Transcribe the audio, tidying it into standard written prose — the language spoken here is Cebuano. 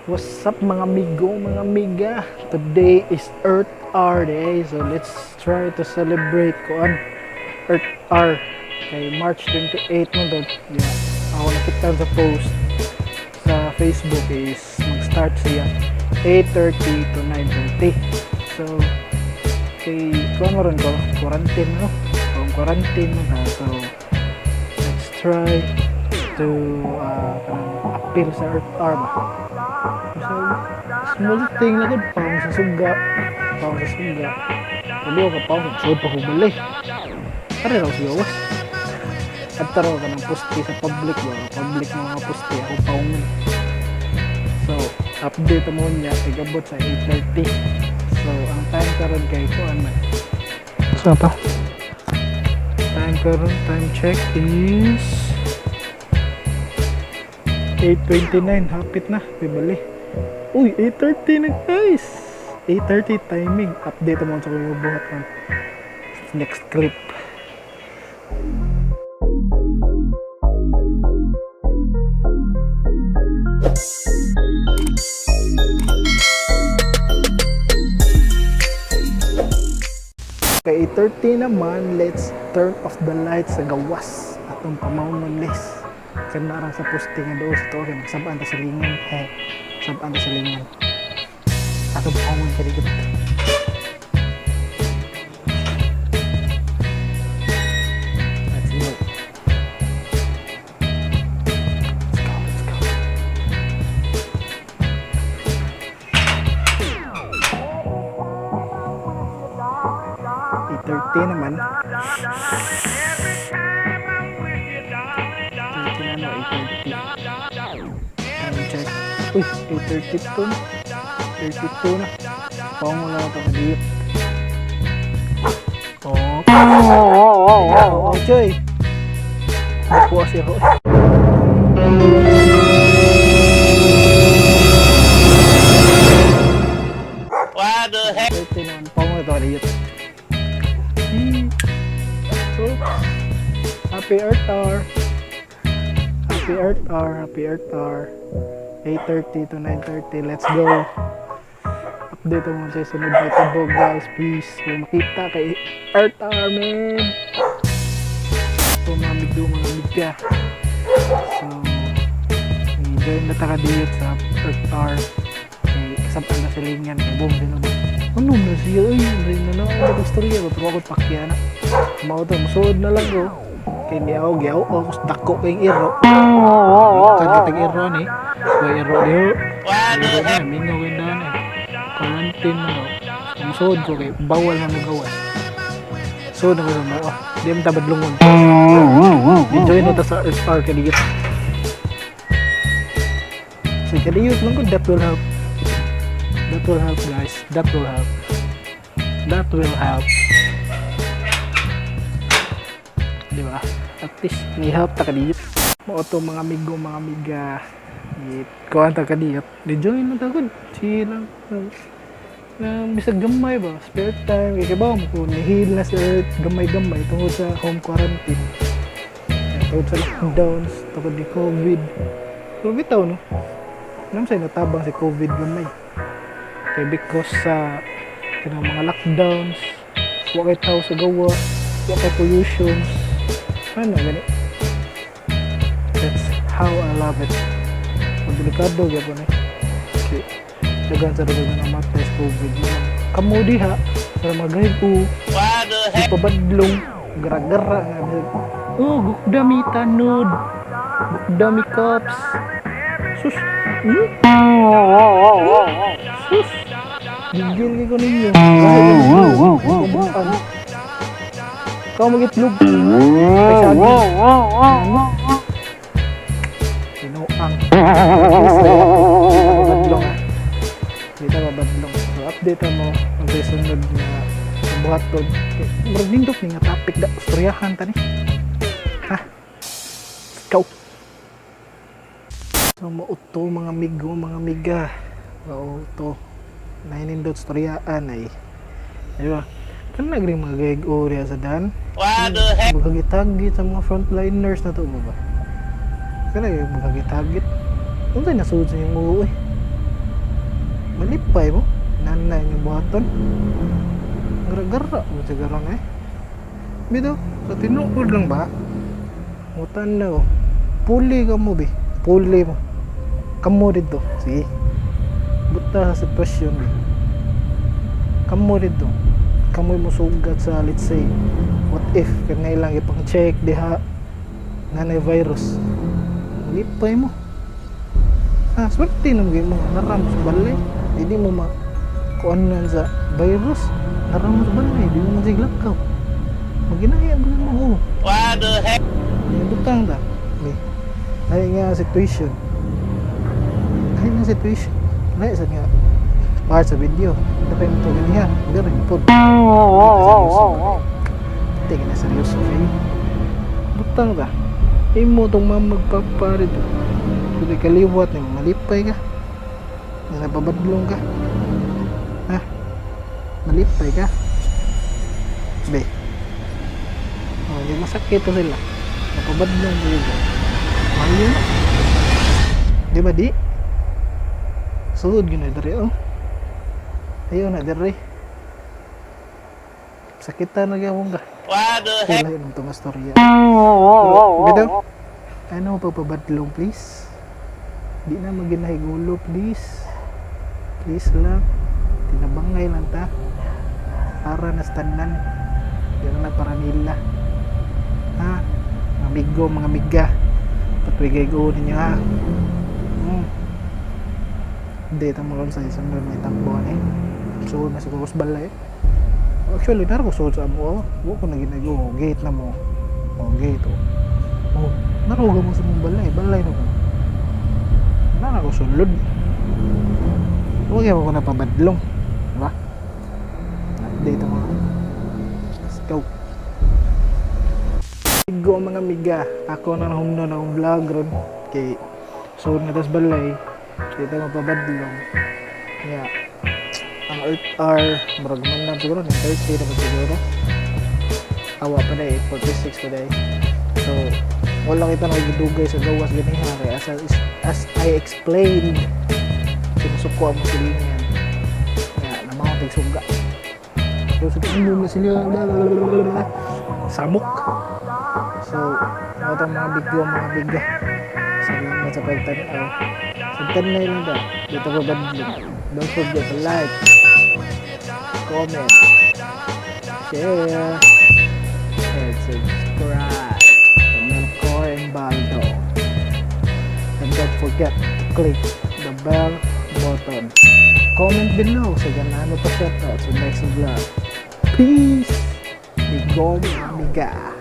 What's up, mga amigo, mga amiga? Today is Earth Hour Day. So let's try to celebrate kuan Earth Hour kay March 28 mo do. Yeah. Ako nakita sa post sa Facebook is mag-start siya 8:30 to 9:30. So kay kuan mo ron ko, quarantine, no? Kung quarantine mo ta, so let's try to kanang appeal sa Earth Hour ba. So, small thing na gud, pang sa suga, pang sa suga. Kali ka pang sud pa ko balay. Pare raw sa gawas. At taro ka ng poste sa public ba, public nga mga poste ako paungon. So, update mo niya igabot sa 8:30. So, ang time karon kay kuan man. So pa. Time karon, time check is 8:29, hapit na, bibali. Uy, 8:30 na, guys. 8:30 timing. Update mo sa kuya buhat man. Next clip. Kay 8:30 naman, let's turn off the lights sa gawas. Atong pamaunon list. Kana ra sa poste nga doon sa to kay magsabaan ta sa lingan. Eh, sabaan ta sa lingan. Atong pamaunon kay dito. Let's go. Let's go, let's go. 8:30 naman. 30 na, no, 8:30. Time check. Uy, 8:32 na. 32 na. Paungo lang ito kadiyot. Oh. Oh, Choy. Nakuha si Roy. What the heck? 30 naman. Paungo ito kadiyot. Oops. Happy Earth Hour. Happy Earth Hour. Happy Earth Hour. 8:30 to 9:30. Let's go. Update mo sa sunod na tabog, guys. Peace. Kung makita kay Earth Hour, man. So, mga migdo, mga migka. So, join na ta kadiyot sa Earth Hour. Kay kasabaan na silingan. Kay boom, sino ba? Ano na siya? Ay, hindi na na. Ano istorya ko? Pero ako pakya na. Mao to, musuod na lang ko. Kay niyaw, giyaw, ako dako kay iro. Kan kitang iro ni. Way iro diho. What the Iro heck? na, mingaw kay daan eh. Quarantine mo no. Musuod ko kay bawal man magawas. Suod na ko sa mga, oh, di man tabad lungon. Enjoy na ta sa Earth Hour kadiyot. So kadiyot lang ko, that will help. That will help, guys. That will help. That will help. Di ba? At least ni help ta kadiyot. Mao to, mga amigo, mga amiga. Kuan ta kadiyot. Di join na ta gud. Chill lang. Na bisag gamay ba, spare time kay kibaw mo kung nihil na si Earth gamay-gamay tungod sa home quarantine. Tungod sa lockdowns, tungod ni COVID. Pero bitaw no. Nam say natabang si COVID gamay. Kay because sa kanang mga lockdowns, wa kay tao sa gawas, wa kay pollutions. Ano gani? That's how I love it. Delikado gyapon eh. Okay. Dagan sa dagan nga namatay sa COVID man. Kamo diha para magaygo, What the heck? pabadlong, gara-gara nga bisag, oh, gukdami tanod. Gukdami cups. Sus. Sus. Gigil kay ko ninyo. Kahit Ikaw mag-itlog. Ay, saging. Ano? Tinuang. At least, di ta mabadlong ah. Di ta mabadlong. So, update mo ang sunod na buhaton. Murag nindot ni nga topic da. Istoryahan ta ni. Ha? Let's go. So, mauto, mga amigo, mga amiga. Mauto. Nahinindot istoryaan ay. Di ba? Kan nagring mga gayag sa dan. What the heck? Maghagit-hagit sa mga frontliners na to ba? Kana yung maghagit-hagit. Ano tayo nasuod sa inyong ulo eh? Malipay mo. Nanay yung buhaton. Gara-gara mo sa garang eh. Bitaw, sa tinuod lang ba? Mutan na ko. Puli ka mo, be. Puli mo. Kamo dito. Sige. Buta sa sitwasyon, be. Kamo dito. Kamoy mo sugat sa, let's say, what if, kanay lang ipang check diha, nanay virus. Lipay mo. Ah, swerte na mo. Naram sa balay. Hindi mo ma kuan na sa virus. Naram sa balay. Di mo masiglakaw. Maginaya mo mo. Oh. What the heck? May butang ta. May ay nga situation. Ay nga situation. Lahi sa nga part sa video. Dapat mo to ganiha. Diri po. Hindi na seryoso eh. Butang ta. Imo tong mamagpapa rito. Kung kaliwat ni malipay ka. Nga napabadlong ka. Ha? Malipay ka. Be. Oh, yung masakit to sila. Napabadlong mo yun. Mayo na. Di ba di? Sulod yun na diri oh. Ayaw na diri. Sakitan na gyapon ka. What the heck? Wala yun itong istorya. Pero, bitaw, ano pagpabadlong, please? Di na maginahigulo, please. Please lang. Tinabangay lang ta. Para na tanan. Di na para nila. Ha? Mga amigo, mga amiga. Patwigay go ninyo ha. Hindi, ito mo sa isang may takbo eh. So, nasa kukos balay. Actually, naro ko suod sa amo. Oh. Wa ko na ginago. Gate na mo. Oh, gate oh. Oh, naruga mo sa mong balay. Balay na ko. Nara ko sulod. Huwag ko na pabadlong. Diba? Update ang mga. Let's go. Go mga amiga. Ako na nahumno na akong vlog ron. Kay suod na tas balay. Dito mapabadlong. Yeah, ang Earth Hour murag man lang siguro 9:30 naman siguro, awa pa na 8:46 pa day. So wala kita nagdugay sa gawas ganiha kay as I explained, sinusuko ang silingan nga namao tig suga. So sa tingin na sila samok. So mao tong mga bigyo, mga biga. Salamat sa pagtan-aw. Sa tanay lang ta dito ko badlong. Don't forget to like, comment, share, and subscribe to Melcor and Baldo. And don't forget to click the bell button. Comment below sa ganano pa shoutout sa next vlog. Peace! Bigo amiga!